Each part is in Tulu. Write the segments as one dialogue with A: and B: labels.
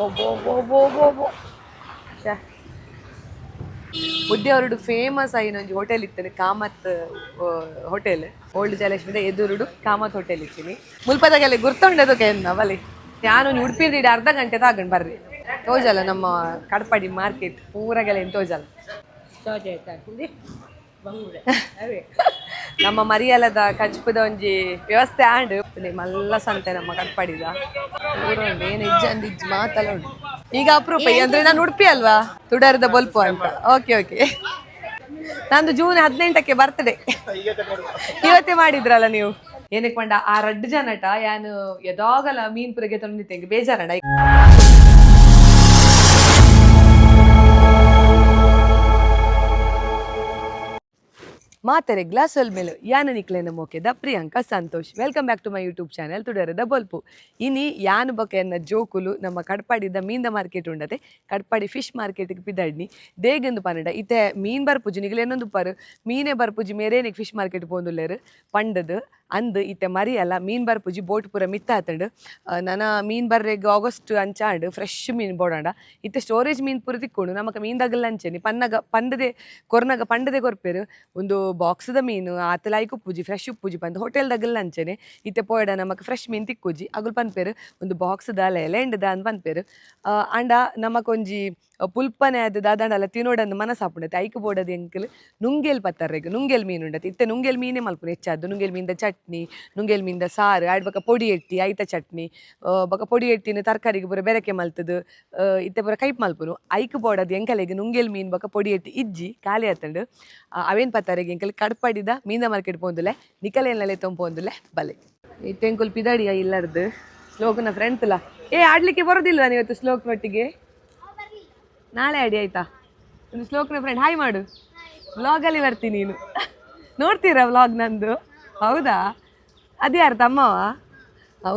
A: ಒಬ್ಬೊ. ಶ್ಯಾ. ಉದ್ಯಾವರುಡು ಫೇಮಸ್ ಆಯಿನ ಒಂಜಿ ಹೋಟೆಲ್ ಇತ್ತನೆ, ಕಾಮತ್ ಹೋಟೆಲ್. ಓಲ್ಡ್ ಜಯಲಕ್ಷ್ಮಿದ ಎದುರುಡು ಕಾಮತ್ ಹೋಟೆಲ್ ಇತ್ತಿನಿ. ಮುಲ್ಪದಾಗೆಲ್ಲ ಗುರ್ತೊಂಡದಕ್ಕೆ ಎನ್ನ ಬಲಿ. ನಾನು ಒಂಜಿ ಉಡುಪಿ ಅರ್ಧ ಗಂಟೆ ತಾಗಂಡು ಬರ್ರಿ. ತೋಜಲ್ಲ ನಮ್ಮ ಕಡಪಾಡಿ ಮಾರ್ಕೆಟ್ ಪೂರಗೆಲ್ಲ ಏನು ತೋಜಲ್ಲ. ನಮ್ಮ ಮರಿಯಲದ ಕಜ್ಪುದ ಒಂಜಿ ವ್ಯವಸ್ಥೆ ಆಂಡ್. ಮಲ್ಲ ಸಂತೆ ನಮ್ಮ ಕಟ್ಪಾಡಿದ. ಪೂರ ಉಂಡು, ಏನು ಇಜ್ಜ ಅಂದ್ ಇಜ್ಜಿ, ಮಾತೆಲ್ಲ ಉಂಡು. ಈಗ ಅಪರೂಪ ಅಂದ್ರೆ ನಾನು ಉಡುಪಿ ಅಲ್ವಾ, ತುಡಾರದ ಬೊಲ್ಪು ಅಂತ. ಓಕೆ ಓಕೆ, ನಂದು ಜೂನ್ 18ಕ್ಕೆ ಬರ್ತಡೆ. ಇವತ್ತೇ ಮಾಡಿದ್ರಲ್ಲ ನೀವು. ಏನಕ್ಕೆ ಪಂಡ ಆ ರಡ್ಡು ಜನಟ ಯಾನು ಎದಾಗಲ ಮೀನ್ ಪುರಗೆ ತಂದಿದ್ದೆ, ಬೇಜಾರಣ. ಮಾತರೆ ಗ್ಲಾಸಲ್ ಮೇಲು ಯಾನ ನಿಕ್ಲೆನ ಮೋಕೆದ Priyanka Santosh. Welcome back to my YouTube channel ತುಡರದ ಬೊಲ್ಪು. ಇನಿ ಯಾನು ಬೊಕ ಎನ್ನ ಜೋಕುಲು ನಮ್ಮ ಕಡ್ಪಾಡಿದ ಮೀನ್ದ ಮಾರ್ಕೆಟ್ ಉಂಡತೆ, ಕಡ್ಪಾಡಿ ಫಿಶ್ ಮಾರ್ಕೆಟ್ಗೆ ಪಿದಡ್ನಿ. ದೇಗಂದು ಪನ್ನಡ, ಇತ್ತೆ ಮೀನ್ ಬರ್ಪುಜಿ, ನಿಗಲ್ ಏನೊಂದು ಪರು ಮೀನೇ ಬರ್ಪುಜಿ, ಮೇರೇನಿಗೆ ಫಿಶ್ ಮಾರ್ಕೆಟ್ ಪೋಂದುಲ್ಲೇರು ಪಂಡದು ಅಂದ್. ಇತ್ತೆ ಮರಿಯಲ್ಲ ಮೀನ್ ಬರ್ಪುಜಿ, ಬೋಟ್ ಪೂರ ಮಿತ್ತಾತಂಡು. ನನ ಮೀನ್ ಬರ್ರೆಗ್ ಆಗಸ್ಟ್ ಅಂಚಾಂಡ್. ಫ್ರೆಶ್ ಮೀನ್ ಬೋಡಾಂಡ ಇತ್ತೆ ಸ್ಟೋರೇಜ್ ಮೀನ್ ಪೂರ ತಿಕ್ಕೊಂಡು. ನಮಕ ಮೀನ್ ದಗಲ್ ಅಂಚೆನಿ ಪನ್ನಗ ಪಂಡದೆ ಕೊರ್ನಗ ಪಂಡದೆ ಕೊರ್ಪೇರು. ಒಂದು ಬಾಕ್ಸ್ದ ಮೀನು ಆತ ಲಾಯ್ಕ್ ಉಪ್ಪುಜಿ, ಫ್ರೆಶ್ ಉಪ್ಪುಜಿ ಪಂದ್. ಹೋಟೆಲ್ ದಗಲ್ ಅಂಚೆನೆ ಇತ್ತೆ ಪೋಯಡ ನಮಕ್ ಫ್ರೆಶ್ ಮೀನ್ ತಿಕ್ಕುಜಿ. ಅಗುಲ್ ಪನ್ಪೇರು ಒಂದು ಬಾಕ್ಸ್ ದಾಲ ಎಲೆಂಡ್ ಅಂದ್ ಪನ್ಪೇರು. ಆಂಡ ನಮಕೊಂಜಿ ಪುಲ್ಪನೆ ಅದು ದಾದಾಂಡಲ ತಿನೋಡಂದು ಮನಸ್ಸಾಪುಂಡತೆ. ಐಕ್ ಬೋಡದು ಎಂಕಲ್ ನುಂಗೇಲ್ ಪತ್ತರ್ರೆಗ್ ನುಂಗೇಲ್ ಮೀನು ಉಂಡತೆ. ಇತ್ತೆ ನುಂಗೇಲ್ ಮೀನೇ ಮಲ್ಪುನು ಹೆಚ್ಚಾದ್ದು. ನುಂಗೇಲ್ ಮೀನ್ದ ಚಟ್ನಿ, ನುಂಗೇಲ್ ಮೀನ್ದ ಸಾರು, ಆಯ್ಡ್ ಬೊಕ ಪೊಡಿ ಎಟ್ಟಿ, ಐತ ಚಟ್ನಿ, ಬೊಕ ಪೊಡಿ ಎಟ್ಟಿನ ತರಕಾರಿಗೆ ಪೂರ ಬೆರಕೆ ಮಲ್ತದು ಇತ್ತೆ ಪೂರ ಕೈಪ್ ಮಲ್ಪುನು. ಐಕ್ ಬೋಡದು ಎಂಕಲೆಗ್ ನುಂಗೇಲ್ ಮೀನ್ ಬೊಕ ಪೊಡಿ ಎಟ್ಟಿ ಇಜ್ಜಿ, ಖಾಲಿ ಆತಂಡು. ಅವೇನ್ ಪತ್ತಾರೆಗ್ ಎಂಕಲ್ ಕಡ್ಪಡಿದ ಮೀನ ಮಾರ್ಕೆಟ್ ಪೋಂದುಲೆ, ನಿಕಲೇನಲೆ ಪೋಂದುಲೆ ಬಲೆ. ಇತ್ತೆ ಎಂಕುಲ್ ಪಿದಾಡಿಯ ಇಲ್ಲರ್ದು. ಶ್ಲೋಕನ ಫ್ರೆಂಡ್ಸ್. ಏ, ಆಡ್ಲಿಕ್ಕೆ ಬರೋದಿಲ್ವಾ ನೀವತ್ತು ಶ್ಲೋಕ್ನೊಟ್ಟಿಗೆ? ನಾಳೆ ಆಡಿ, ಆಯ್ತಾ? ಒಂದು ಶ್ಲೋಕ್ನ ಫ್ರೆಂಡ್, ಹಾಯ್ ಮಾಡು. ವ್ಲಾಗಲ್ಲಿ ಬರ್ತೀನಿ ನೀನು. ನೋಡ್ತೀರಾ ವ್ಲಾಗ್ ನಂದು? ಹೌದಾ? ಅದ್ಯಾರು, ತಮ್ಮವ?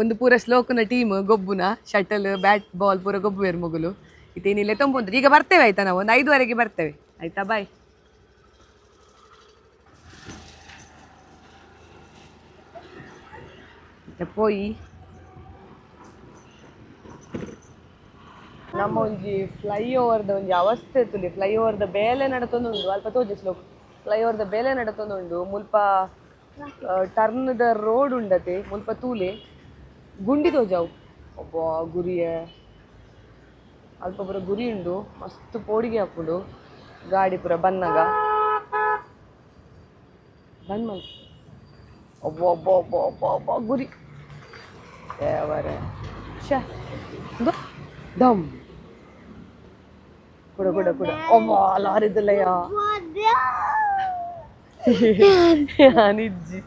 A: ಒಂದು ಪೂರ ಶ್ಲೋಕನ ಟೀಮ್ ಗೊಬ್ಬುನ, ಶಟಲ್ ಬ್ಯಾಟ್ ಬಾಲ್ ಪೂರ ಗೊಬ್ಬುವೇರು ಮೊಗುಲು. ಇತ್ತೇನಿಲ್ಲ ತೊಂಬಂದ್ರೆ ಈಗ ಬರ್ತೇವೆ, ಆಯ್ತಾ? ನಾವು ಒಂದು 5ವರೆಗೆ ಬರ್ತೇವೆ, ಆಯ್ತಾ? ಬಾಯ್. ಪೋಯಿ. ನಮ್ಮ ಒಂಜಿ ಫ್ಲೈ ಓವರ್ದ ಒಂಜಿ ಅವಸ್ಥೆ ತುಲಿ. ಫ್ಲೈ ಓವರ್ದ ಬೇಲೆ ನಡತೊಂದುಂಡು ಅಲ್ಪ ತೋಜಿ ಶ್ಲೋಕ್. ಫ್ಲೈ ಓವರ್ದ ಬೇಲೆ ನಡತೊಂದುಂಡು. ಮುಲ್ಪ ಟರ್ನ್ the road ಉಂಡತೆ. ಮುಲ್ಪ ತೂಲೆ, ಗುಂಡಿ ತೋಜಾವು. ಒಬ್ಬ ಗುರಿಯೆ ಅಲ್ಪ ಪೂರ ಗುರಿ ಉಂಡು. ಮಸ್ತ್ ಪೋಡಿಗೆ ಆಪುಂಡು ಗಾಡಿ ಪೂರ ಬನ್ನಗ. ಬಂದ್ ಮಲ್. ಒಬ್ಬ ಒಬ್ಬ ಒಬ್ಬ ಒಬ್ಬ ಒಬ್ಬ ಗುರಿ ದೇವರೇ. ಶ್ಯಾ, ಇಂದು ಡಮ್ ಕುಡ ಕುಡ ಕುಡ. ಒಬ್ಬ ಲಾರಿದಲ್ಲಯ್ಯ ನಿಜ್ಜಿ.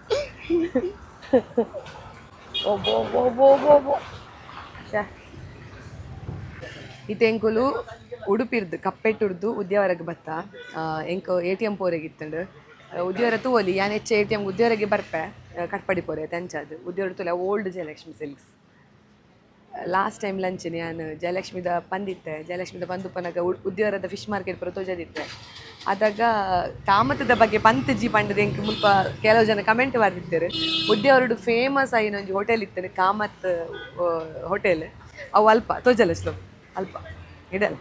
A: ಒಬ್ಬ ಒಬ್ಬ ಒಬ್ಬ ಒಬ್ಬ ಒಬ್ಬ. ಶ್ಯಾ. ಇತ್ತೆ ಎಂಕುಲು ಉಡುಪಿರ್ದು ಕಪ್ಪೆಟ್ಟುರ್ದು ಉದ್ಯಾವರಗ್ ಬತ್ತ. ಎಂಕ್ ಎ.ಟಿ.ಎಂ ಪೋರೆಗಿತ್ತಂಡು. ಉದ್ಯಾವರ ತೂವೊಲಿ. ಯಾನ್ ಹೆಚ್ಚ ಎ.ಟಿ.ಎಂ ಉದ್ಯಾವರಗೆ ಬರ್ಪೆ, ಕಟ್ಪಡಿ ಪೋರೆ ಅಂಚಾದ್. ಉದ್ಯಾವರ ತೂಲೆ, old Jayalakshmi silks. Last time lunch ಯಾನ್ ಜಯಲಕ್ಷ್ಮಿದ ಪಂದಿತ್ತೆ. ಜಯಲಕ್ಷ್ಮಿದ ಪಂದು ಪನಗ ಉದ್ಯಾವರದ ಫಿಶ್ ಮಾರ್ಕೆಟ್ ಪೂರ ತೋಜದಿತ್ತೆ. ಆದಾಗ ಕಾಮತದ ಬಗ್ಗೆ ಪಂತ್ ಜಿ ಪಂಡದ ಎಂಕ್ ಮುಲ್ಪ ಕೆಲವು ಜನ ಕಮೆಂಟ್ ಬರ್ದಿತ್ತೆರ್. ಉದ್ಯಾವರಡು ಫೇಮಸ್ ಆಯಿನ ಒಂಜಿ ಹೋಟೆಲ್ ಇತ್ತನೆ, ಕಾಮತ್ ಹೋಟೆಲ್. ಅವು ಅಲ್ಪ ತೋಜಲ್ಲ ಸ್ಲೋ, ಅಲ್ಪ ಇಡಲ್ಲ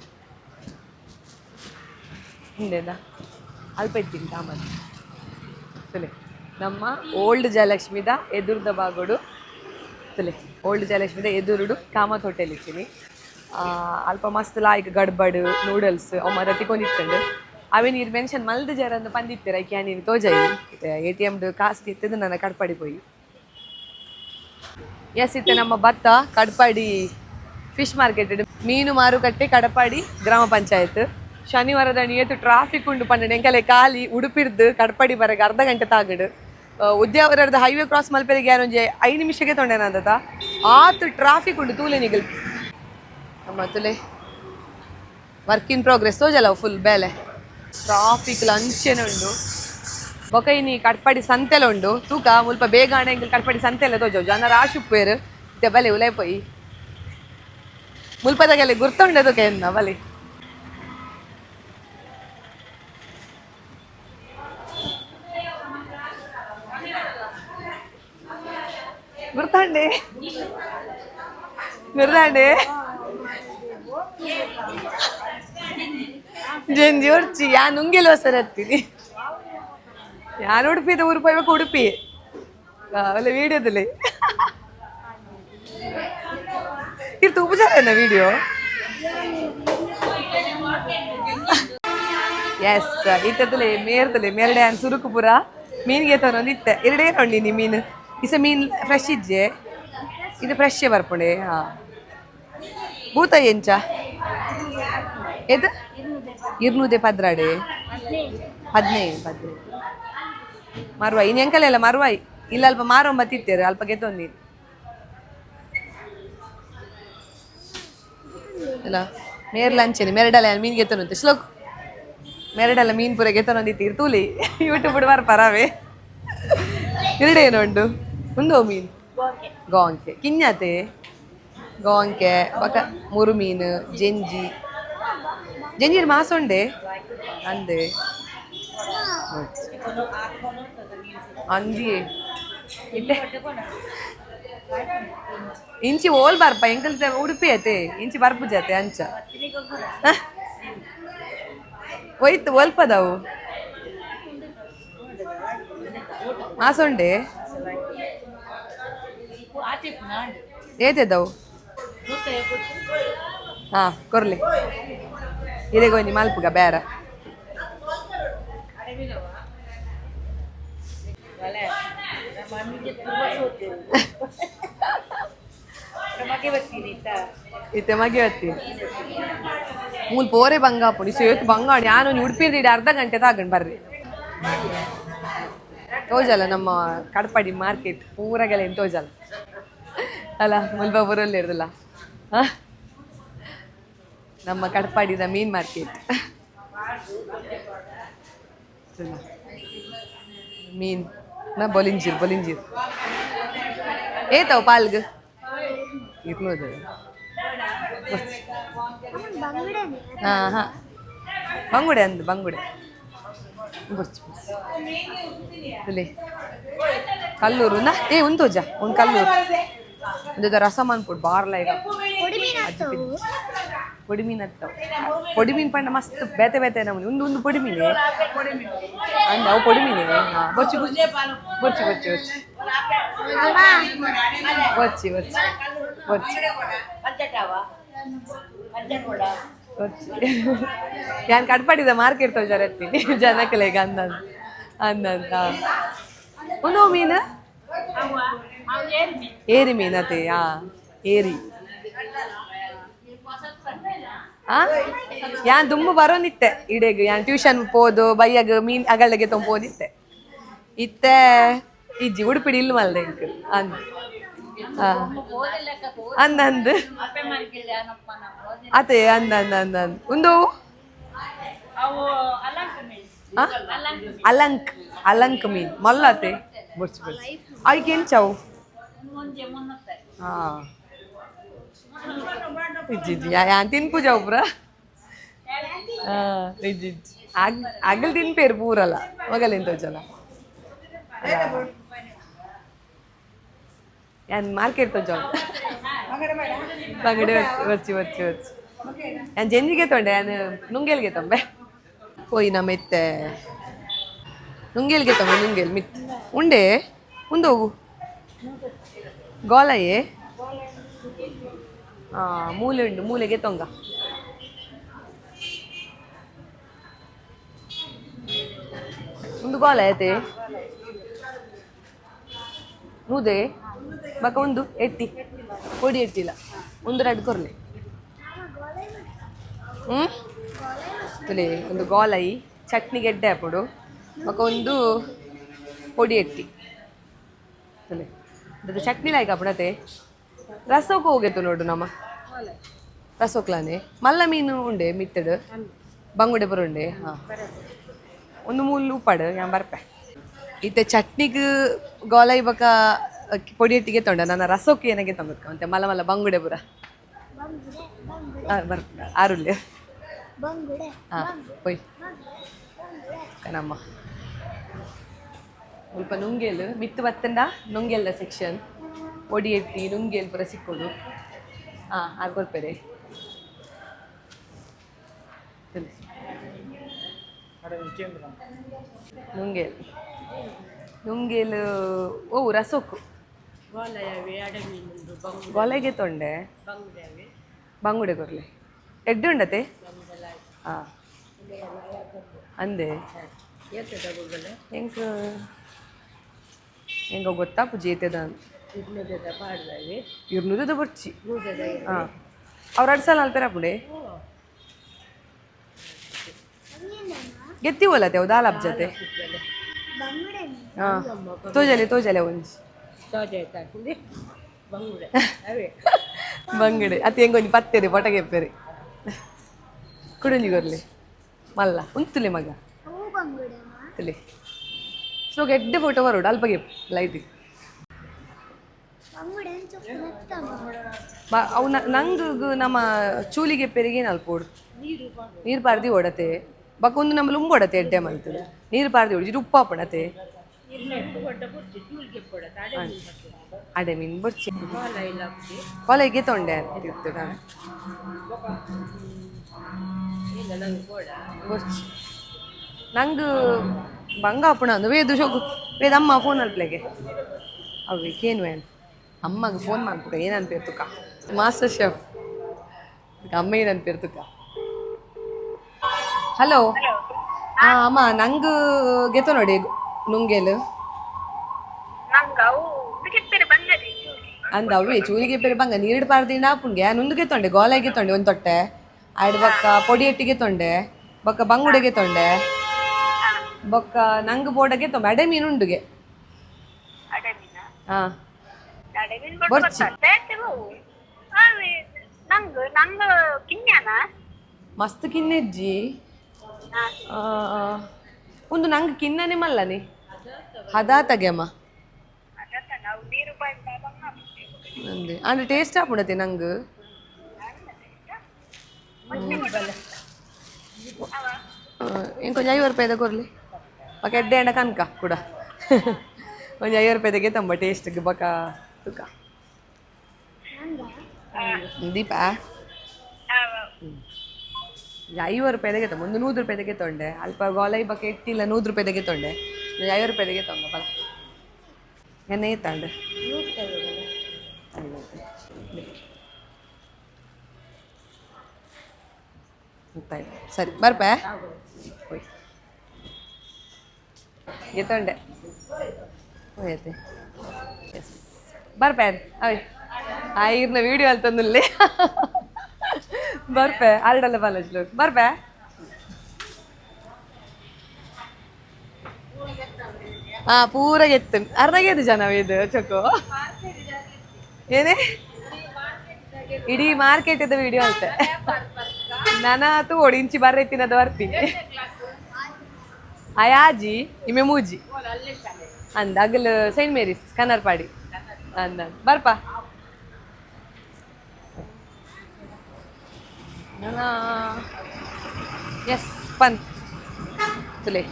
A: ಹಿಂದೆದ ಅಲ್ಪ ಇತ್ತೀನಿ ಕಾಮತ್. ತುಲೆ, ನಮ್ಮ ಓಲ್ಡ್ ಜಯಲಕ್ಷ್ಮಿದ ಎದುರುದ ಬಾಗೋಡು. ತುಲೆ, ಓಲ್ಡ್ ಜಯಲಕ್ಷ್ಮಿದ ಎದುರುಡು ಕಾಮತ್ ಹೋಟೆಲ್ ಇತ್ತೀನಿ. ಅಲ್ಪ ಮಸ್ತ್ ಲಾಯ್ಕ್ ಗಡ್ಬಡ್ ನೂಡಲ್ಸ್ ಅವು ಮಾತ ತಿಕ್ಕೊಂದಿತ್ತಂಡು. ಅವೇ ನೀರು ಮೆನ್ಷನ್ ಮಲ್ದ ಜರಂದು ಪಂದಿತ್ತೆರ್. ಐಕ್ ನೀನು ತೋಜಾಯಿ. ಎ.ಟಿ.ಎಂ ಕಾಸು ತಿತ್ತದು ನನ್ನ ಕಡ್ಪಡಿ ಪೋಯಿ. ಎಸ್, ಇತ್ತೆ ನಮ್ಮ ಭತ್ತ ಕಡ್ಪಾಡಿ ಫಿಶ್ ಮಾರ್ಕೆಟ್, ಮೀನು ಮಾರುಕಟ್ಟೆ, ಕಡಪಾಡಿ ಗ್ರಾಮ ಪಂಚಾಯತ್. ಶನಿವಾರದ ಏತು ಟ್ರಾಫಿಕ್ ಉಂಡು ಪಂಡ ಎಂಕಲೆ ಖಾಲಿ ಉಡುಪಿರ್ದು ಕಡ್ಪಾಡಿ ಬರಗೆ ಅರ್ಧ ಗಂಟೆ ತಾಗಡು. ಉದ್ಯಾವರದ ಹೈವೇ ಕ್ರಾಸ್ ಮಲ್ಪೆರಿಗೆ ಯಾರೊಂಜಿ 5 ನಿಮಿಷಕ್ಕೆ ತೊಂಡೆನಂದತ, ಆತು ಟ್ರಾಫಿಕ್ ಉಂಡು. ತೂಲೆ ನಿಗಲ್, ನಮ್ಮ ತುಲೆ ವರ್ಕ್ ಇನ್ ಪ್ರೋಗ್ರೆಸ್ ತೋಜಲ್ಲ, ಫುಲ್ ಬೇಲೆ. ಟ್ರಾಫಿಕ್ ಲಂಚೇನೆ ಉಂಡು. ಬೊಕ ಇನಿ ಕಟ್ಪಾಡಿ ಸಂತೆಲ ಉಂಡು. ತೂಕ, ಮುಲ್ಪ ಬೇಗ ಆಂಡ ಎಂಕಲ್ ಕಟ್ಪಾಡಿ ಸಂತೆಲ್ಲ ತೋಜವು. ಜನ ರಾಶಿ ಉಪ್ಪೇರು. ಇತ್ತೆ ಬಲೆ, ಉಲೈ ಪೋಯಿ. ಮುಲ್ಪದಾಗೆಲ್ಲ ಗುರ್ತುಂಡೆ ತೂಕ ಎನ್ನ ಬಲೆ. ಗುರ್ತಾಂಡೆ, ಗುರ್ತಾಂಡೆ. ಜೆಂಜಿ ಒರ್ಚಿ ಯಾನ್ ನುಂಗೆಲ್ ಹೊಸರ ಹತ್ತೀನಿ. ಯಾನ್ ಉಡುಪಿದ ಊರು ಪೋಯ್ಬೇಕು ಉಡುಪಿ ಅಲ್ಲ ವಿಡಿಯೋದಲ್ಲಿ ಇರ್ತು ಉಪಚಾರ ವಿಡಿಯೋ. ಎಸ್, ಇತ್ತದಲೇ ಮೇರ್ದಲೆ ಮೇರಡೆ ಅನ್ ಸುರುಕು ಪೂರ ಮೀನಿಗೆ ತನೊಂದಿತ್ತೆ ಎರಡೇ ನೋಡಿ ಮೀನು. ಇಸ ಮೀನ್ ಫ್ರೆಶ್ ಇಜ್ಜೆ, ಇದು ಫ್ರೆಶ್ ಬರ್ಪುಂಡೆ. ಹಾ, ಭೂತ ಎಂಚ ಎದು ಇರ್ನೂದೆ ಪದ್ರಾಡೆ 15 15 ಮರುವಾಯಿ ಇನ್ನು ಎಂಕಲೆಲ್ಲ ಮರುವಾಯಿ ಇಲ್ಲ. ಅಲ್ಪ ಮಾರೊಂಬ ತಿತ್ತೇರು ಅಲ್ಪ ಗೆದ್ದೊಂದಿ ಅಲ್ಲ. ಮೇರ್ಲ ಅಂಚೆನೆ ಮೆರಡಲ್ಲ ಮೀನ್ ಗೆತ್ತೊಂದು ಶ್ಲೋಕ್ ಮೆರಡಲ್ಲ ಮೀನ್ ಪೂರ ಗೆತ್ತೊಂದಿತ್ತೀರು. ತೂಲಿ ಯೂಟ್ಯೂಬ್ ಬರ್ಪರಾವೆ. ಎರಡೇನು ಉಂಡು ಉಂದು ಮೀನ್ ಗೋಂಕೆ ಕಿನ್ಯಾತೆ ಗೋಂಕೆ ಬಕ ಮುರು ಮೀನು ಜೆಂಜಿ ಜಂಜೀರ್ ಮಾಸ ಉಂಡೆ ಅಂದೆ ಅಂದಿಯೇ ಇತ್ತೆ ಇಂಚಿ ಓಲ್ ಬರ್ಪ ಎಂಕಲ್ ಉಡುಪಿ ಐತೆ ಇಂಚಿ ಬರ್ಪು ಜಾತೆ ಅಂಚ ಒಯ್ತು ಒಲ್ಪದವು ಮಾಸೊಂಡೆ ಏತೆದವು. ಹಾ, ಕೊರ್ಲಿ ಇರೆಗೊಂಜಿ ಮಲ್ಪುಗ ಬೇರ. ಇತ್ತೆ ಮಗೆ ಬತ್ತಿ ಮೂಲ್ ಪೋರೆ ಬಂಗಾಪುಡಿ ಸೇತು ಬಂಗಾಡಿ. ನಾನು ಉಡುಪಿ ಅರ್ಧ ಗಂಟೆ ತಾಗಂಡು ಬರ್ರಿ. ತೋಜಲ್ಲ ನಮ್ಮ ಕಡಪಾಡಿ ಮಾರ್ಕೆಟ್ ಪೂರಗೆಲ್ಲ ಏನು ತೋಜಲ್ಲ ಅಲ್ಲ, ಮುಲ್ಬಾಪುರಲ್ಲಿ ಇರೋದಿಲ್ಲ ನಮ್ಮ ಕಡಪಾಡಿದ ಮೀನ್ ಮಾರ್ಕೆಟ್. ಮೀನ್ ನಾ ಬೊಲಿಂಜೀರ್ ಬೊಲಿಂಜೀರ್ ಏತಾವ್ ಪಾಲ್ಗ್ ಇರ್ನೋದು. ಹಾ ಹಾ, ಬಂಗುಡೆ ಅಂದು ಬಂಗುಡೆ ಬೊಚ್ಚು ಬೊಚ್ಚು ಕಲ್ಲೂರು ನಾ ಏ ಉಂತೋಜ ಒಂದು ಕಲ್ಲೂರು ಒಂದು ರಸ ಮನ್ಪುಡು ಬಾರ್ಲ. ಈಗ ಪೊಡಿ ಮೀನು ಹತ್ತವು. ಪೊಡಿ ಮೀನು ಪಂಡ ಮಸ್ತ್ ಬೇತೆ ಬೇತೆ ನಮೂನಿ. ಒಂದು ಒಂದು ಪೊಡಿ ಮೀನು ಅಂದ ಅವು ಪೊಡಿ ಮೀನು. ಹಾ, ಬೊಚ್ಚು ಬೊಚ್ಚು ಬೊಚ್ಚು ಬೊಚ್ಚು ಬೊಚ್ಚು ಬೊಚ್ಚು ಬೊಚ್ಚು ಬೊಚ್ಚು ಬೊಚ್ಚು. ಯಾನ್ ಕಟ್ಪಾಡಿದ ಮಾರ್ಕೆಟ್ ತೋಜಾರ ಎತ್ತೀನಿ ಜನಕ್ಕಲೆಗ ಅಂದಂದು ಅಂದಂತ. ಒಂದು ಮೀನು ಏರಿ ಮೀನು ಅದೇ. ಹಾ, ಏರಿ. ಆ ಯಾನ್ ದುಮ್ಮು ಬರೋನಿತ್ತೆ ಇಡೆಗ್. ಯಾನ್ ಟ್ಯೂಷನ್ ಪೋದು ಬಯ್ಯಗ್ ಮೀನ್ ಅಗಲ್ಗೆ ತೊಂಪೋನಿತ್ತೆ. ಇತ್ತೆ ಇಜ್ಜಿ, ಉಡುಪಿಡಿ ಇಲ್ಲು ಮಲ್ದೆ ಇಂಕ್ ಅಂದ್ ಅಂದಂದು ಅದೇ ಅಂದ ಅಂದ ಅಂದ ಅಂದ್ ಒಂದು ಅಲಂಕ್ ಅಲಂಕ್ ಮೀನ್ ಮಲ್ಲತೆ ಬೊರ್ಚು ಬೊರ್ಚು. ಐಕ್ ಎಂಚವು? ಹಾ, ಇಜ್ಜಿ ಇಜ್ಜಿ. ಯಾನ್ ತಿನ್ಪುಜ ಒಬ್ರ. ಇಜ್ಜಿ ಇಜ್ಜಿ. ಅಗಲ್ ತಿನ್ಪೇರು ಪೂರಲ್ಲ ಮಗಲೆಂತ ತೋಜಲ್ಲ. ಯಾನ್ ಮಾರ್ಕೆಟ್ ತೋಜ ಬಂಗಡೆ ಬಚ್ಚಿ ಬಚ್ಚಿ ಬಚ್ಚಿ. ಯಾನ್ ಜೆಂಜಿಗೆ ತೊಂಡೆ, ಯಾನ್ ನುಂಗೇಲ್ಗೆ ತೊಂಬೆ ಪೋಯಿ ನಮ್ಮ ಇತ್ತೆ ನುಂಗೇಲ್ಗೆ ತೊಂಬೆ. ನುಂಗೇಲ್ ಮಿತ್ ಉಂಡೆ ಉಂದೋಗು ಗೋಲಯೇ. ಆ ಮೂಲೆ ಉಂಡು, ಮೂಲೆಗೆ ತೊಂಗ. ಒಂದು ಗೋಲ ಐತೆ ನೂದೆ ಬಕ ಒಂದು ಎಟ್ಟಿ ಪೊಡಿ ಎಟ್ಟಿಲ್ಲ ಒಂದು ರಡ್ಡು ಕೊರ್ಲೆ. ಹ್ಞೂ, ತುಲೆ ಒಂದು ಗೋಲೈ ಚಟ್ನಿ ಗೆಡ್ಡೆ ಹಾಪುಡು ಬೊಕ ಒಂದು ಪೊಡಿ ಎಟ್ಟಿ ತುಲೆ. ಅದು ಚಟ್ನಿ ಲಾಯ್ಕ್ ಹಾಪುಡತೆ. ರಸಕ್ಕೆ ಹೋಗಿತ್ತು ನೋಡು ನಮ್ಮ ರಸೋಕ್ಲಾನೆ. ಮಲ್ಲ ಮೀನು ಉಂಡೆ ಮಿತ್ತಡು ಬಂಗುಡೆ ಬರುಂಡೆ. ಹಾಂ, ಒಂದು ಮೂಲು ಉಪ್ಪಾಡು ಯಾನ್ ಬರ್ಪೆ. ಇತ್ತೆ ಚಟ್ನಿಗ್ ಗೋಲೈ ಬಕ ಪೊಡಿ ಎಟ್ಟಿಗೆ ತೊಂಡ ನನ್ನ ರಸೋಕ್ಕೆ ಏನಾಗೆ ತೊಂಬತ್ಕ ಮತ್ತೆ ಮಲ್ಲ ಮಲ್ಲ ಬಂಗುಡೆ ಪುರ ಬರ್ಪ ಆರುಲ್ಲೆ. ಹಾಂ, ಪೊಯ್ ನಮ್ಮ ಸ್ವಲ್ಪ ನುಂಗೇಲು ಮಿತ್ತು ಬತ್ತಂಡ ನುಂಗೆಲ್ಲ ಸೆಕ್ಷನ್ ಪೊಡಿ ಎಟ್ಟಿ ನುಂಗೇಲು ಪೂರ ಸಿಕ್ಕೋದು. ಹಾಂ, ಆರು ಕೊರ್ಪೆರೆ. ನುಂಗೇಲ್ ನುಂಗೇಲ್ ಓ ರಸೊಕ್ಕು ಗೊಲೆಗೆ ತೊಂಡೆ ಬಂಗುಡೆ ಕೊರ್ಲೆ ಎಡ್ಡೆ ಉಂಡತೆ. ಹಾಂ, ಅಂದೆ. ಎಂಕ್ ಎಂಕ ಗೊತ್ತಾಪು ಜೇತೆದ. ಇರ್ನೂರದ ಬೊರ್ಚಿ. ಹಾಂ, ಅವ್ರು ಅಡ್ಸಲ ಅಲ್ಪೆರಾಪುಂಡೆ ಗೆತ್ತಿ ಓಲತೆ ಅವು ದಾಲಾಪ್ ಜತೆ. ಹಾಂ, ತೋಜಲೆ ತೋಜಲೆ ಒಂಜಿ ಬಂಗಡೆ ಅತಿ ಹೆಂಗೊಂಜಿ ಪತ್ತೇರಿ ಪೊಟಗೆ ಪೆರಿ ಕುಡಂಜಿ ಕೊರ್ಲಿ ಮಲ್ಲ ಉಂತುಲೆ ಮಗ ತುಲೆ. ಸೊ ಎಡ್ಡೆ ಫೋಟೋ ಬರೋಡು ಅಲ್ಪಗೆ ಲೈಟ್. ಅವು ನಂಗ್ ನಮ್ಮ ಚೂಲಿಗೆ ಪೆರಿಗೆ ಅಲ್ಪೋಡು ನೀರು ಪಾರ್ದಿ ಓಡತೆ. ಬೊಕ ಒಂದು ನಮ್ಮ ಲುಂಬೊಡತೆ ಎಡ್ಡೆ ಮಲ್ತದೆ. ನೀರು ಪಾರ್ದಿ ಓಡಿ ಉಪ್ಪಾಪಣತೆ ಅಡೆ ಮೀನ್ ಬೊರ್ಚಿ ಕೊಲೆಗೆ ತೊಂಡೆ ತಿರ್ತುಡ ಬೊರ್ಚಿ. ನಂಗ್ ಬಂಗ ಅಪ್ಪಣ ಅಂದು ವೇದು ಶೋಕು ವೇದ ಅಮ್ಮ ಫೋನ್ ಅಲ್ಪ್ಲೆಗೆ ಅವೆ ಕೇನು വേಣ ಅಮ್ಮಗೆ ಫೋನ್ ಮಾಡ್ಬಿಟ್ಟು ಏನನ್ಪಿರ್ತುಕ ಮಾಸ್ಟರ್ ಶೆಫ್ ಅಮ್ಮ ಏನನ್ಪಿರ್ತುಕ. ಹಲೋ, ಹಾಂ ಅಮ್ಮ, ನಂಗೆ ಗೆತ್ತೋ ನೋಡಿ ನುಂಗೇಲು. ಅಂದ ಅವೇ ಚೂಲಿಗೆ ಪೇರೆ ಬಂಗ ನೀರು ಪಾರ್ದಿನ ಪುಂಗೆ ನುಂದುಗೆ ತೊಂಡೆ ಗೋಲಾಗೆ ತೊಂಡೆ ಒಂದು ತೊಟ್ಟೆ ಆಯ್ಡ್ ಬೊಕ್ಕ ಪೊಡಿ ಎಟ್ಟಿಗೆ ತೊಂಡೆ ಬೊಕ್ಕ ಬಂಗುಡೆಗೆ ತೊಂಡೆ ಬೊಕ್ಕ ನಂಗ್ ಬೋಡಗೆ ತೊಂಬೆ ಅಡೆ ಮೀನು ಉಂಡುಗೆ. ಹಾ, ಬೊರ್ಚಿ. ಮಸ್ತ್ ಕಿನ್ನೆಜ್ಜಿ ಒಂದು ನಂಗೆ ಕಿನ್ನನೆ ಮಲ್ಲನೆ ಹದಾ ತಗೆಮ್ಮ ಅಂದೆ ಅಂದ್ರೆ ಟೇಸ್ಟ್ ಆಪುಂಡತೆ ನಂಗೆ. ಇಂಕೊಂಚ 50 ರೂಪಾಯಿದ ಕೊರ್ಲಿ ಬೊಕ ಎಡ್ಡೆ ಅಂಡ ಕನಕ ಕೂಡ ಒಂಜಿ 50 ರೂಪಾಯಿದಾಗೆ ತಂಬ ಟೇಸ್ಟ್ ಬೊಕ ತುಕ ದೀಪ. 50 ರೂಪಾಯಿದಾಗೆ ತಂಬ ಒಂದು 100 ರೂಪಾಯಿದಾಗೆ ತೊಂಡೆ. ಅಲ್ಪ ಗೋಲೈ ಬೊಕ ಎಟ್ಟಿಲ್ಲ 100 ರೂಪಾಯಿದಾಗೆ ತೊಂಡೆ. 50 ರೂಪಾಯಿದಾಗೆ ತೊಂಡ ಬಲ ಎಣ್ಣೆ ತಂಡೆ. ಸರಿ ಬರ್ಪೆ ಹೋಯ್ ಗೆತ್ತೊಂಡೆ ಹೋಯತೆ. ಎಸ್ ಬರ್ಪೆ ಅವೇ ಆ ಇರ್ನ ವಿಡಿಯೋ ಅಲ್ಲಿ ತಂದುಲ್ಲೇ ಬರ್ಪೆ ಆಲ್ಡಲ್ಲ ಬಾಲಜ್ಲು ಬರ್ಪೆ. ಹಾ ಪೂರ ಗೆತ್ತು ಅರ್ಧಗೆದ್ದು ಜನ ಇದು ಚೊಕ್ಕೋ ಏನೇ ಇಡೀ ಮಾರ್ಕೆಟ್ ವಿಡಿಯೋ ಅಂತೆ. ನಾನಾತು ಓಡಿ ಇಂಚಿ ಬರ್ರೈತಿನದ ಬರ್ತೀನಿ ಅಯಾಜಿ ಇಮೆ ಮೂಜಿ ಅಂದ ಅಗಲ್ ಸೈಂಟ್ ಮೇರಿಸ್ ಕನ್ನರ್ಪಾಡಿ ಅಂದ ಬರ್ಪ. ಎಸ್ ಪನ್ ತುಲೆ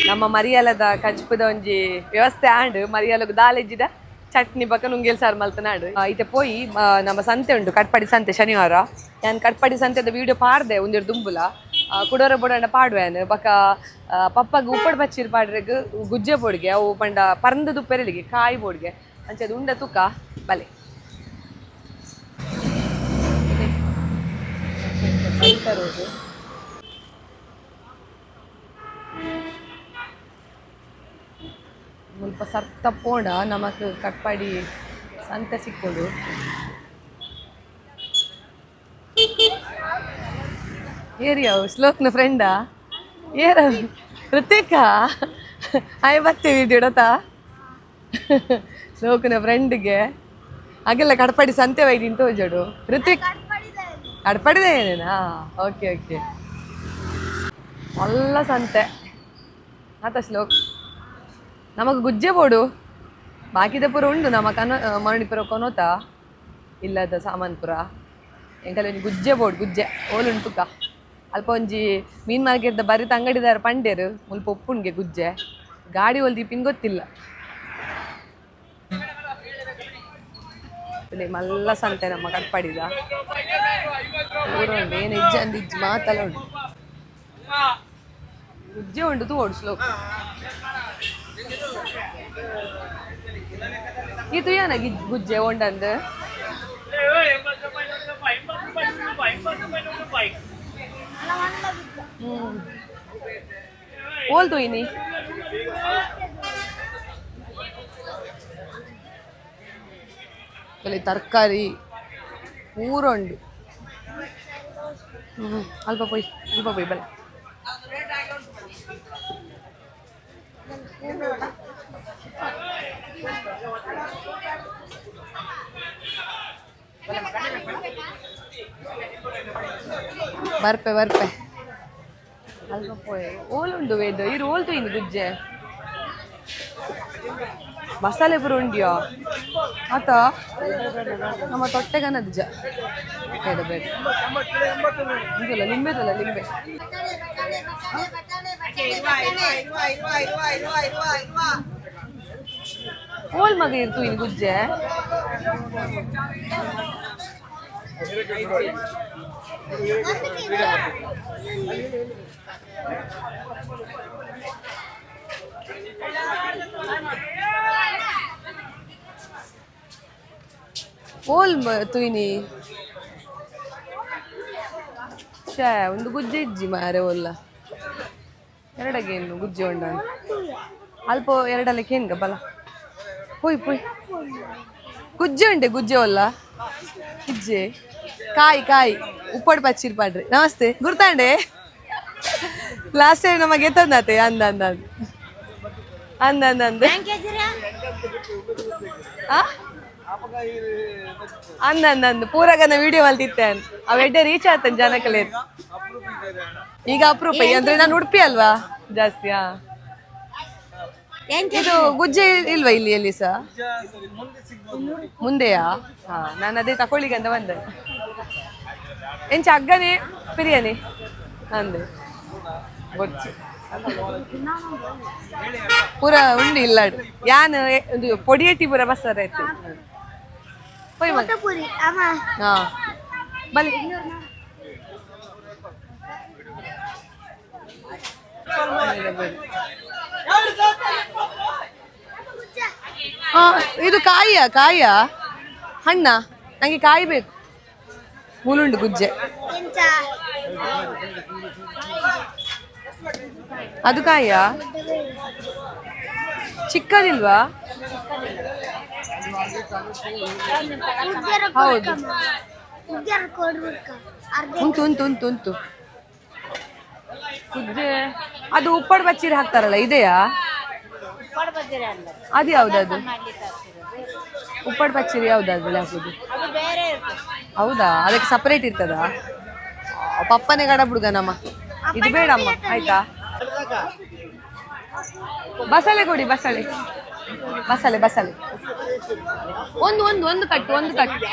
A: ನಮ್ಮ ಮರಿಯಲದ ಕಜ್ಪುದ ಒಂಜಿ ವ್ಯವಸ್ಥೆ ಆಂಡ್ ಮರಿಯಲಗ್ ದಾಲೆಜ್ಜಿದ ಚಟ್ನಿ ಬಕ್ಕ ನುಂಗೇಲ್ ಸಾರು ಮಲ್ತನಾಡು. ಇತ್ತೆ ಪೋಯಿ ನಮ್ಮ ಸಂತೆ ಉಂಟು ಕಟ್ಪಾಡಿ ಸಂತೆ ಶನಿವಾರ. ನಾನು ಕಟ್ಪಾಡಿ ಸಂತೆದ ವಿಡಿಯೋ ಪಾಡ್ದೆ ಒಂದಿರು ದುಂಬುಲ ಕುಡೋರ ಬೊಡಂಡ ಪಾಡುವೇನು ಬಕ ಪಪ್ಪಗ್ ಉಪ್ಪಡ್ ಬಚ್ಚಿರ್ ಪಾಡ್ರೆಗ್ ಗುಜ್ಜೆ ಬೋಡ್ಗೆ ಅವು ಪಂಡ ಪರಂದ ದುಪ್ಪೆರಳಿಗೆ ಕಾಯಿ ಬೋಡ್ಗೆ ಅಂಚದ ಉಂಡ ತುಕ ಬಲೆ ರೋಡ್. ಮುಲ್ಪ ಸರ್ತ ಪೋಂಡ ನಮಕ್ ಕಟ್ಪಾಡಿ ಸಂತೆ ಸಿಕ್ಕೊಂಡು. ಏರಿಯಾವು ಶ್ಲೋಕ್ನ ಫ್ರೆಂಡಾ ಏರ ಋತಿಕ ಆಯ್ ಬತ್ತೆ ವಿಡಿಯೋ ಶ್ಲೋಕ್ನ ಫ್ರೆಂಡ್ಗೆ ಹಾಗೆಲ್ಲ ಕಡ್ಪಾಡಿ ಸಂತೆ ವೈದಿಂತ ತೋಜೋಡು. ಋತಿಕ್ ಕಡ್ಪಾಡಿದೆ ಏನೇನಾ? ಓಕೆ ಓಕೆ ಮಲ್ಲ ಸಂತೆ ಆತ ಶ್ಲೋಕ್ ನಮಗ್ ಗುಜ್ಜೆ ಬೋಡು ಬಾಕಿದ ಪೂರ ಉಂಡು. ನಮ್ಮ ಕನೋ ಮರಣಿಪುರ ಕೊನೋತ ಇಲ್ಲದ ಸಾಮಾನ್ ಪುರ ಎಂಕಲೆ ಒಂಜಿ ಗುಜ್ಜೆ ಬೋಡು ಗುಜ್ಜೆ ಓಲುಂಟು ತುಕ. ಅಲ್ಪ ಒಂಜಿ ಮೀನ್ ಮಾರ್ಕೆಟ್ದ ಬರಿತ ಅಂಗಡಿದಾರ ಪಂಡೇರು ಮುಲ್ಪ ಉಪ್ಪುಂಡ್ಗೆ ಗುಜ್ಜೆ ಗಾಡಿ ಒಲ್ ದೀಪಿನ್ ಗೊತ್ತಿಲ್ಲ. ಇಲ್ಲಿ ಮಲ್ಲ ಸಂತೆ ನಮ್ಮ ಕಟ್ಪಾಡಿದ ಪೂರ ಉಂಡು ಏನು ಇಜ್ಜ ಅಂದ್ ಇಜ್ಜಿ ಮಾತಲ್ಲ ಉಂಟು. ಗುಜ್ಜೆ ಉಂಡು ತೂವೊಡು ಸ್ಲೋ. ಇದು ಏನ ಗುಜ್ಜೆ ಉಂಡಂದು? ಓಲ್ ತೂಯಿನಿ? ಅಲ್ಲಿ ತರಕಾರಿ ಪೂರ ಉಂಡು. ಅಲ್ಪ ಪೋಯ್, ಅಲ್ಪ ಪೋಯ್, ಬಲ. ಬರ್ಪೆ ಬರ್ಪೆ, ಅಲ್ಪ ಪೋಯ್. ಓಲ್ ಉಂಡು ವೇದ ಇರು? ಓಲ್ ತೂಯಿನಿ ಗುಜ್ಜೆ? ಮಸಾಲೆ ಪೂರ ಉಂಡಿಯೋ ಆತ? ನಮ್ಮ ತೊಟ್ಟೆಗನದ ಜ. ಬೇಡ ಬೇಡ, ಇದಲ್ಲ, ಲಿಂಬೆದಲ್ಲ, ಲಿಂಬೆ. ಓಲ್ ಮಗ ಇರ್ತು ಇನ್ ಗುಜ್ಜೆ? ಓಲ್ ತೂಯಿನಿ? ಶ್ಯಾ, ಒಂದು ಗುಜ್ಜೆ ಇಜ್ಜಿ ಮಾರೆ. ಒಲ್ಲ ಎರಡಗೇನು ಗುಜ್ಜೆ ಉಂಡ? ಅಲ್ಪ ಎರಡಲ್ಲಕ್ಕೆ ಹೆಂಗ? ಬಲ, ಪೋಯ್ ಪೋಯ್. ಗುಜ್ಜೆ ಉಂಡೆ? ಗುಜ್ಜೆ ಒಲ್ಲ ಗುಜ್ಜೆ. ಕಾಯಿ ಕಾಯಿ ಉಪ್ಪಡ್ ಪಚ್ಚಿರ್ ಪಾಡ್ರಿ. ನಮಸ್ತೆ, ಗುರ್ತಾಂಡೆ. ಲಾಸ್ಟ್ ಟೈಮ್ ನಮಗೆ ಎತ್ತಂದಾತೆ. ಅಂದ ಅಂದ ಅಂದ ಅಂದ ಅಂದ ಅಂದ ಆ? ಅಂದ ಅಂದ ಅಂದ ಪೂರಗನ ವಿಡಿಯೋ ಮಲ್ತಿತ್ತೆ. ಅವ್ ಎಡ್ಡೆ ರೀಚ್ ಆತನ್ ಜನಕಲೇ. ಈಗ ಅಪರೂಪ. ಅಂದ್ರೆ ನಾನು ಉಡುಪಿ ಅಲ್ವಾ ಜಾಸ್ತಿ. ಹಾ, ಇದು ಗುಜ್ಜೆ ಇಲ್ವಾ ಇಲ್ಲಿ ಎಲ್ಲಿ ಸಹ? ಮುಂದೆಯಾ? ಹಾ, ನಾನು ಅದೇ ತಕೊಳ್ಳಿಗೆ ಅಂತ ಬಂದೆ. ಎಂಚ ಅಗ್ಗನೆ ಬಿರಿಯಾನಿ ಅಂದೆ. ಬೊಚ್ಚು ಪೂರ ಉಂಡು ಇಲ್ಲ. ಯಾನ್ ಒಂದು ಪೊಡಿಯಟ್ಟಿ ಪೂರ ಬಸ್ಸಾರ ಆಯ್ತು. ಪೊಯ್ ಮಗ. ಹಾ, ಬಲಿ. ಹಾ, ಇದು ಕಾಯಿಯಾ? ಕಾಯಿಯಾ ಹಣ್ಣ? ನಂಗೆ ಕಾಯಿ ಬೇಕು. ಮುಲುಂಡು ಗುಜ್ಜೆ. ಅದು ಕಾಯಿಯಾ? ಚಿಕ್ಕದಿಲ್ವಾ? ಹೌದು, ಉಂಟು ಉಂಟು ಉಂಟು ಉಂಟು ಗುಜ್ಜೆ. ಅದು ಉಪ್ಪಡ್ ಬಚ್ಚಿರಿ ಹಾಕ್ತಾರಲ್ಲ, ಇದೆಯಾ? ಅದು ಯಾವ್ದದು? ಉಪ್ಪಡ್ ಪಚ್ಚಿರಿ ಯಾವ್ದು ಹಾಕುದು? ಹೌದಾ? ಅದಕ್ಕೆ ಸಪರೇಟ್ ಇರ್ತದಾ? ಪಪ್ಪನೆ ಗಡ ಹುಡುಗ ನಮ್ಮ. ಇದು ಬೇಡಮ್ಮ, ಆಯ್ತಾ? ಬಸಳೆ ಕೊಡಿ, ಬಸಳೆ ಬಸಳೆ ಬಸಳೆ. ಒಂದು ಒಂದು ಒಂದು ಕಟ್ಟು, ಒಂದು ಕಟ್ಟು.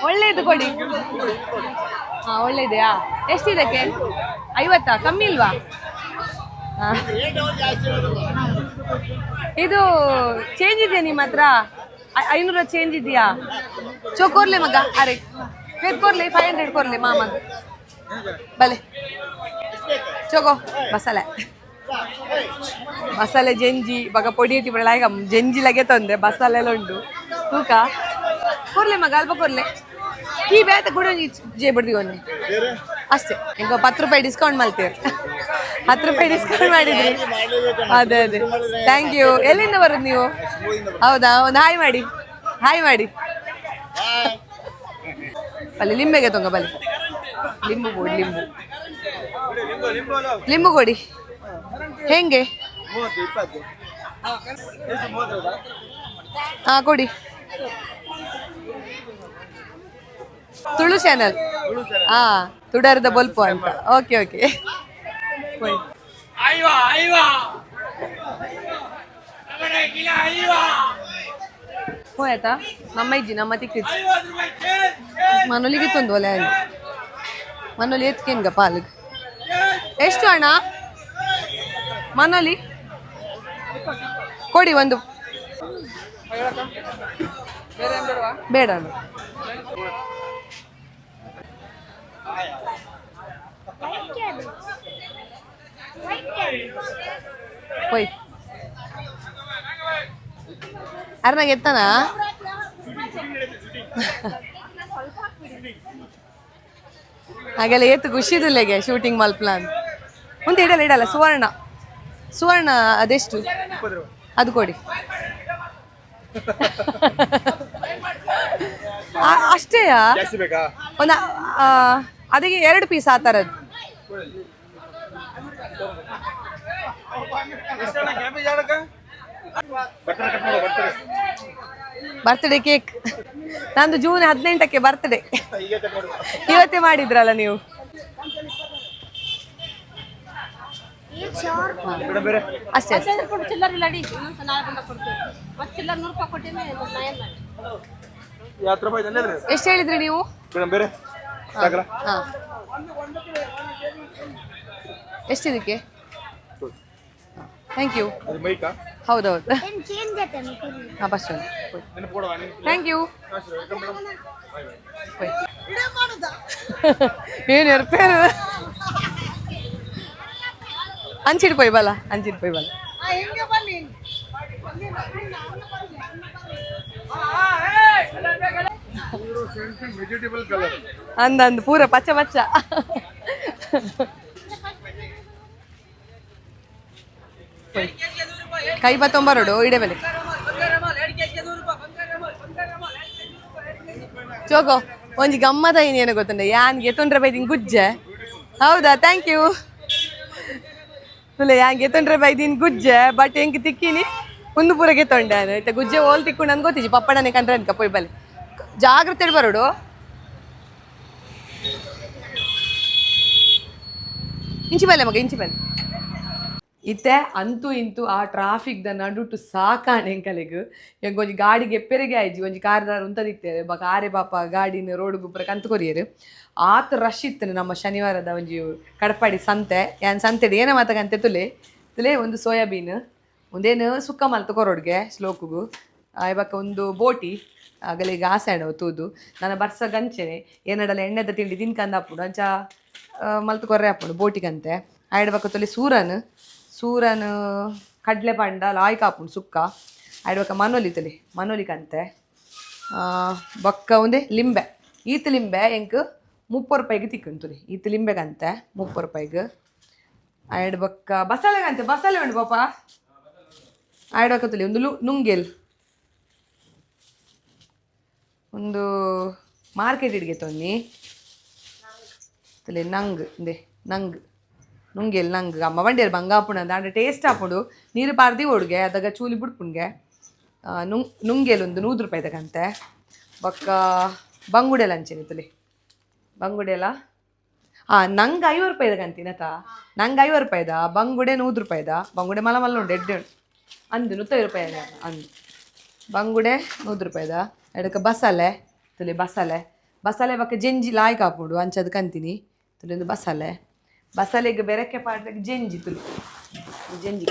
A: ಒಳ್ಳೇದು ಕೊಡಿ. ಹಾ, ಒಳ್ಳೇದೆಯಾ? ಎಷ್ಟಿದಕ್ಕೆ? 50? ಕಮ್ಮಿ ಇಲ್ವಾ? ಹಾ. ಇದು ಚೇಂಜ್ ಇದೆಯಾ ನಿಮ್ಮ ಹತ್ರ? 500 ಚೇಂಜ್ ಇದೆಯಾ? ಚೋ ಕೊರ್ಲೆ ಮಗ. ಅರೆ ಫೇರ್ ಕೊರ್ಲೆ, 500 ಕೊರ್ಲೆ ಮಾಮ. ಬಲೆ ಚೋಗೋ. ಬಸಳೆ ಬಸಳೆ ಜಂಜಿ ಬಗ ಪೊಡಿ ಇಟ್ಟಿ ಬರಲ್ಲ. ಜಂಜಿ ಲಗೆ ತಂದೆ. ಬಸಳೆ ಎಲ್ಲ ಉಂಟು. ತೂಕ ಕೊರ್ಲೆ ಮಗ, ಅಲ್ಪ ಕೊರ್ಲೆ. ಈ ಬೇತ ಕೂಡ ಜೇ ಬಿಡ್ದಿ ಒನ್ನೆ ಅಷ್ಟೇ. ಈಗ 10 ರೂಪಾಯಿ ಡಿಸ್ಕೌಂಟ್ ಮಾಡ್ತೀರಿ. 10 ರೂಪಾಯಿ ಡಿಸ್ಕೌಂಟ್ ಮಾಡಿದ್ರಿ. ಅದೇ ಅದೇ, thank you. ಎಲ್ಲಿಂದ ಬರೋದು ನೀವು? ಹೌದಾ? ಒಂದು ಹಾಯ್ ಮಾಡಿ, ಹಾಯ್ ಮಾಡಿ. ಅಲ್ಲಿ ಲಿಂಬೆಗೆ ತೊಂಗ ಬಲಿ. ಲಿಂಬು ಕೊಡಿ, ಲಿಂಬು ಲಿಂಬು ಕೊಡಿ. ಹೆಂಗೆ? ಹಾ, ಕೊಡಿ. ತುಳು ಚಾನಲ್. ಹಾ, ತುಡಾರದ ಬೊಲ್ಪು ಅಂತ. Okay okay. ಹೋಯ್ತಾ? ನಮ್ಮ ಇಜ್ಜಿ, ನಮ್ಮ ತಿಕ್ಕಿಜ್ಜಿ. ಮನೊಲಿಗೆ ತಂದು ಒಲೆ ಅಲ್ಲಿ. ಮನೊಲಿ ಎತ್ಕೇನ್ಗ ಪಾಲ್ಗ್. ಎಷ್ಟು ಹಣ ಮನೊಲಿ? ಕೊಡಿ ಒಂದು. ಬೇಡ ಅಣ್ಣ. ಅರ್ನಾಗ ಎತ್ತನ? ಹಾಗೆಲ್ಲ ಏತು ಖುಷಿದುಲ್ಲೆಗೆ ಶೂಟಿಂಗ್ ಮಲ್ಪ್ಲಾನ್. ಮುಂದೆ ಇಡಲ್ಲ ಇಡಲ್ಲ. ಸುವರ್ಣ ಸುವರ್ಣ ಅದೆಷ್ಟು? ಅದು ಕೊಡಿ. ಅಷ್ಟೇಯಾ?
B: ಜಾಸ್ತಿ ಬೇಕಾ?
A: ಒಂದು ಅದಕ್ಕೆ ಎರಡು ಪೀಸ್ ಆ ಥರದ್ದು. ಬರ್ತ್ಡೇ ಕೇಕ್ ನಂದು ಜೂನ್ 18ಕ್ಕೆ ಬರ್ತ್ಡೇ. ಇವತ್ತೇ ಮಾಡಿದ್ರಲ್ಲ ನೀವು.
B: ಬೇರೆ?
A: ಅಷ್ಟೇ ಅಷ್ಟೇ.
C: ಚಿಲ್ಲರ್ ಇಲ್ಲ ಅಡಿ, ಇನ್ನೊಂದ್ಸಲ ನಾಳೆ ಬಂದಾಗ ಕೊಡ್ತೀವಿ. ಮತ್ತೆ ಚಿಲ್ಲರ್ 100 ರೂಪಾಯಿ ಕೊಟ್ಟಿನಿ, ಮತ್ತೆ ನಾ ಏನ್ ಮಾಡಿ?
B: ಹತ್ತು ರೂಪಾಯಿ ಇದೆ.
A: ಎಷ್ಟು ಹೇಳಿದ್ರಿ ನೀವು?
B: ಮೇಡಮ್, ಬೇರೆ ಸಾಕಲ್ಲ?
A: ಹಾ, ಎಷ್ಟಿದಕ್ಕೆ? Thank you.
B: ಅದು ಮೈಕಾ?
A: ಹೌದೌದು. ಹಾಂ, ಫಸ್ಟ್ ಒಂದು.
B: ನೆನಪು ಕೊಡುವ.
A: Thank you. ಏನು ಎರ್ಪೇರು ಅಂಚಿಡ್ ಪೋಯ್ ಬಲ, ಅಂಚಿಡ್ ಪೋಯ್ ಬಲ.
B: Vegetable colour.
A: ಅಂದ ಅಂದ್ ಪೂರ ಪಚ್ಚ ಪಚ್ಚ. ಕೈ ಬತ್ತೊಂಬರೋಡು ಇಡೆ ಬೆಲೆ. ಚೋಕೋ, ಒಂಜಿ ಗಮ್ಮದ ಏನು ಗೊತ್ತುಂಡ? ಯಾನ್ ಗೆತೊಂಡ್ರೆ ಬೈದಿನ್ ಗುಜ್ಜೆ. ಹೌದಾ? Thank you. ತುಲೆ, ಯಾನ್ ಗೆತೊಂಡ್ರೆ ಬೈದಿನ್ ಗುಜ್ಜೆ, ಬಟ್ ಎಂಕ್ ತಿಕ್ಕಿನಿ ಒಂದು ಪೂರ ಗೆತೊಂಡೆ. ಆಯ್ತಾ? ಗುಜ್ಜೆ ಓಲ್ ತಿಕ್ಕೊಂಡು ನನ್ಗೆ ಗೊತ್ತಿಜಿ. ಪಪ್ಪಡನೆ ಕಂಡ್ರೆ ಅನ್ಕ. ಪೊಯ್ ಬಲೆ, ಜಾಗ್ರತೆ ಬರೋಡು. ಇಂಚಿ ಬಲ್ಲೆ ಮಗ, ಇಂಚಿ ಬಲ್ಲೆ. ಇತ್ತೆ ಅಂತೂ ಇಂತೂ ಆ ಟ್ರಾಫಿಕ್ದ ನಡುಟು ಸಾಕಾಣೆ ಎಂಕಲೆಗ್. ಎಂಕ್ ಒಂಜಿ ಗಾಡಿಗೆ ಎಪ್ಪೆರೆಗೆ ಆಯ್ಜಿ. ಒಂಜಿ ಕಾರ್ದಾರ ಉಂತದಿತ್ತೇವೆ ಬೊಕ ಆರೆ ಪಾಪ ಗಾಡಿನ ರೋಡ್ ಪೂರ ಕಂತು ಕೊರಿಯೆರ್. ಆತ್ ರಶ್ ಇತ್ತು ನಮ್ಮ ಶನಿವಾರದ ಒಂಜಿ ಕಡಪಾಡಿ ಸಂತೆ. ಯಾನ್ ಸಂತೆಡ್ ಏನ ಮಾತಕಂತೆ ತುಲೆ ತುಲೆ. ಒಂದು ಸೋಯಾಬೀನ್, ಒಂದೇನು ಸುಕ್ಕ ಮಲ್ತ್ ಕೊರೊಡ್ಗೆ ಶ್ಲೋಕುಗು. ಬೊಕ ಒಂದು ಬೋಟಿ. ಅಗಲಿಗೆ ಆಸೆ ಆಂಡ್ ತೂದು. ನನ್ನ ಬರ್ಸ ಗಂಚೆನೆ ಏನಡಲ ಎಣ್ಣೆದ ತಿಂಡಿ ತಿನ್ಕಂದ ಆಪುಂಡು. ಅಂಚ ಮಲ್ತ್ ಕೊರ್ರೆ ಆಪುಂಡು ಬೋಟಿಗಂತೆ. ಆಯ್ಡ್ ಬೊಕ ತೊಲಿ ಸೂರನ್ ಸೂರನ್ ಕಡಲೆ ಪಂಡ ಲಾಯ್ಕ್ ಆಪುಂಡು ಸುಕ್ಕ. ಆಯ್ಡ್ ಬೊಕ ಮನೊಲಿ ತುಲಿ, ಮನೊಲಿ ಕಂತೆ. ಬೊಕ್ಕ ಒಂದೇ ಲಿಂಬೆ. ಈತ್ ಲಿಂಬೆ ಎಂಕ್ 30 ರೂಪಾಯಿಗೆ ತಿಕ್ಕುಂಡು ತುಲಿ. ಈತ್ ಲಿಂಬೆಗಂತೆ 30 ರೂಪಾಯಿಗೆ. ಆಯ್ಡ್ ಬೊಕ್ಕ ಬಸಳೆಗಂತೆ, ಬಸಳೆ ಉಂಡು ಪಾಪ. ಆಯ್ಡ್ ಬೊಕ್ಕ ತುಲಿ ಒಂದು ನುಂಗೆಲ್. ಒಂದು ಮಾರ್ಕೆಟ್ ಇಡ್ಗೆ ತೊನ್ನಿ ತುಲೆ. ನಂಗ್ ಇಂದೆ ನಂಗ್ ನುಂಗೆಲ್ ನಂಗ್ ಅಮ್ಮ ಬಂಡೇರು ಬಂಗಾಪುಣ ದಾಂಡ ಟೇಸ್ಟ್ ಆಪುಂಡು. ನೀರು ಪಾರ್ದಿ ಓಡುಗೆ ಅದಾಗ ಚೂಲಿ ಬುಡ್ಪುಂಗೆ. ನುಂಗೆಲ್ ಒಂದು 100 ರೂಪಾಯಿ ತಗಂತೆ. ಬೊಕ್ಕ ಬಂಗುಡೆಲ ಅಂಚೆನೆ ತುಲೆ, ಬಂಗುಡೆಲ. ನಂಗೆ 50 ರೂಪಾಯಿದ ಕಂತಿನತ. ನಂಗೆ 50 ರೂಪಾಯಿದ, ಬಂಗುಡೆ 100 ರೂಪಾಯಿದ. ಬಂಗುಡೆ ಮಲ ಮಲ್ಲ ಉಂಡು, ಎಡ್ಡೆ ಉಂಡು. ಅಂದು 150 ರೂಪಾಯಿ ಅಂದು. ಬಂಗುಡೆ 100 ರೂಪಾಯಿದ. ಎಡಕ್ಕೆ ಬಸಲೆ ತುಲೆ, ಬಸಲೆ ಬಸಲೆ. ಬೊಕ್ಕ ಜೆಂಜಿ ಲಾಯ್ಕ್ ಆಪುಂಡು, ಅಂಚದ ಕಂತೀನಿ ತುಲೆ. ಒಂದು ಬಸಲೆ. ಬಸಲೆಗೆ ಬೆರಕೆ ಪಾಡ್ದಾಗ ಜೆಂಜಿ ತುಲೆ, ಜೆಂಜಿ.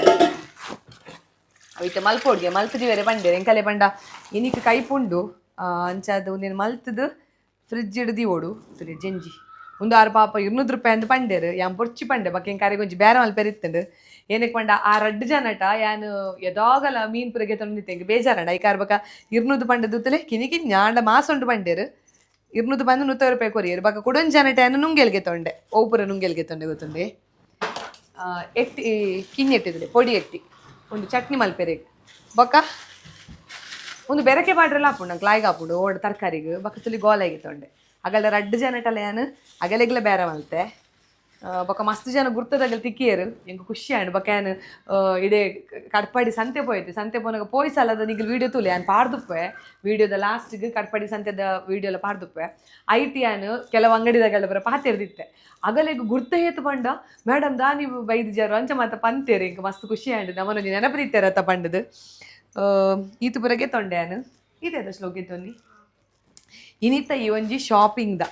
A: ಅವಿತ ಮಲ್ಪೋಡ್ಗೆ ಮಲ್ತದಿ ಬೇರೆ ಪಂಡೇರು. ಎಂಕಲೆ ಪಂಡ ಇನಿಕ್ ಕೈಪುಂಡು. ಅಂಚಾದ ಒಂದೇನು ಮಲ್ತದು ಫ್ರಿಜ್ ಹಿಡ್ದು ಓಡು ತುಲೆ. ಜೆಂಜಿ ಒಂದು ಆರು ಪಾಪ 200 ರೂಪಾಯಿ ಅಂದ್ ಪಂಡೇರು. ಯಾನ್ ಬೊರ್ಚಿ ಪಂಡೆ. ಬೊಕ್ಕ ಎಂಕ್ ಅರೆಗ್ ಒಂಜಿ ಬೇರೆ ಮಲ್ಪೆರ್ ಇತ್ತುಂಡು. ಏನಕ್ಕೆ ಪಂಡ ಆ ರಡ್ಡ್ ಜನಟ ಯಾನ್ ಎದಾಗಲ ಮೀನ್ ಪುರಗೆ ತಂದಿತ್ತೆ. ಎಂಕ್ ಬೇಜಾರಂಡ. ಐಕಾರ್ ಬೊಕ 200 ಪಂಡದು ಕಿನಿ ಕಿನ್ಯ ಆಂಡ ಮಾಸ ಉಂಡು ಪಂಡೇರು. 200 ಬಂದು 150 ರೂಪಾಯಿ ಕೊರಿಯರು. ಬೊಕ ಕುಡೊಂಜಿ ಜನಟ ಯಾನ್ ನುಂಗೆಲ್ಗೆ ತೊಂಡೆ. ಓ ಪೂರ ನುಂಗೆಲ್ಗೆ ತೊಂಡೆ ಗೊತ್ತುಂಡೆ. ಎಟ್ಟಿ ಕಿನ್ನಿ ಎಟ್ಟಿದ್ರೆ ಪೊಡಿ ಎಟ್ಟಿ ಒಂದು ಚಟ್ನಿ ಮಲ್ಪೆರೆಗ್. ಬೊಕ್ಕ ಒಂದು ಬೆರಕೆ ಪಾಡ್ರೆಲ್ಲ ಆಪುಂಡು ನಂಗೆ ಲಾಯ್ಗ್ ಆಪುಂಡು ಓಡ್ ತರಕಾರಿಗೆ. ಬೊಕ್ಕ ತುಲಿ ಗೋಲಾಗಿ ತೊಂಡೆ. ಅಗಲ ರಡ್ಡ್ ಜನಟಲ ಯಾನ್ ಅಗಲೆಗ್ಲ ಬೇರೆ ಮಲ್ತೆ. ಬೊಕ್ಕ ಮಸ್ತ್ ಜನ ಗುರ್ತದಗಲ್ ತಿಕ್ಕಿಯರು, ಎಂಕ್ ಖುಷಿ ಆಂಡ್. ಬೊಕ್ಕ ಯಾನ್ ಇಡೆ ಕಟ್ಪಾಡಿ ಸಂತೆ ಪೋಯ್ತು. ಸಂತೆ ಪೋನಾಗ ಪೋಯ್ ಸಲದ ನಿಗಲ್ ವೀಡಿಯೋ ತೂಲೆ, ಯಾನ್ ಪಾಡ್ದುಪ್ಪೆ ವೀಡಿಯೋದ ಲಾಸ್ಟ್ಗೆ. ಕಟ್ಪಾಡಿ ಸಂತೆದ ವೀಡಿಯೋ ಎಲ್ಲ ಪಾಡ್ದುಪ್ಪೆ. ಐಟ್ ಯಾನ್ ಕೆಲವು ಅಂಗಡಿದಾಗೆಲ್ಲ ಬರ ಪಾತೆರ್ದಿತ್ತೆ. ಅಗಲೆಗ್ ಗುರ್ತ ಏತು ಪಂಡ, ಮೇಡಮ್ ದಾನಿ ಬೈದಿಜಾರು ಅಂಚ ಮಾತ ಪಂತೇರು. ಎಂಕ್ ಮಸ್ತ್ ಖುಷಿ ಆಂಡ್. ನಮನೊಂಜಿ ನೆನಪು ಅತ್ತ ಪಂಡದು. ಈತು ಪುರಗೆ ತೊಂಡೆ ಯಾನ್. ಇದೆ ಶ್ಲೋಕ ತೊಂದಿ. ಇನಿತ ಈ ಒಂಜಿ ಶಾಪಿಂಗ್ ದ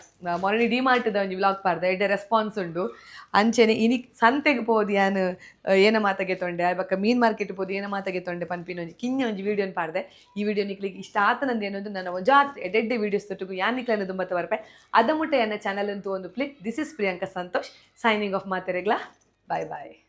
A: ಮೊನ್ನೆ ಡಿ ಮಾರ್ಟ್ದ ಒಂಜಿ ವ್ಲಾಗ್ ಪಾಡ್ದ, ಎಡ್ಡೆ ರೆಸ್ಪಾನ್ಸ್ ಉಂಡು. ಅಂಚೆನೆ ಇನಿ ಸಂತೆಗೆ ಪೋದು ಯಾನ್ ಏನ ಮಾತಗೆ ತೊಂಡೆ, ಬೊಕ್ಕ ಮೀನ್ ಮಾರ್ಕೆಟ್ ಪೋದು ಏನ ಮಾತಗೆ ತೊಂಡೆ ಪನ್ಪಿನ ಒಂಜಿ ಕಿನ್ಯ ಒಂಜಿ ವೀಡಿಯೋನ್ ಪಾಡ್ದೆ. ಈ ವಿಡಿಯೋ ನಿಕ್ಲಿಗೆ ಇಷ್ಟ ಆತನಂದು ಏನೊಂದು ನನ್ನ ಒಂಜಾತ್ ಎಡ್ಡೆಡ್ಡೆ ವೀಡಿಯೋಸ್ ತೊಟ್ಟುಗು ಯಾನ್ ನಿಕ್ಲೆನ ದುಂಬತ್ತ ಬರ್ಪೆ. ಅದ ಮುಟ್ಟ ಎನ್ನ ಚಾನಲ್ ಅಂತೂ ಒಂದು play. This is Priyanka Santosh signing off. ಮಾತೆರೆಗ್ಲಾ bye bye.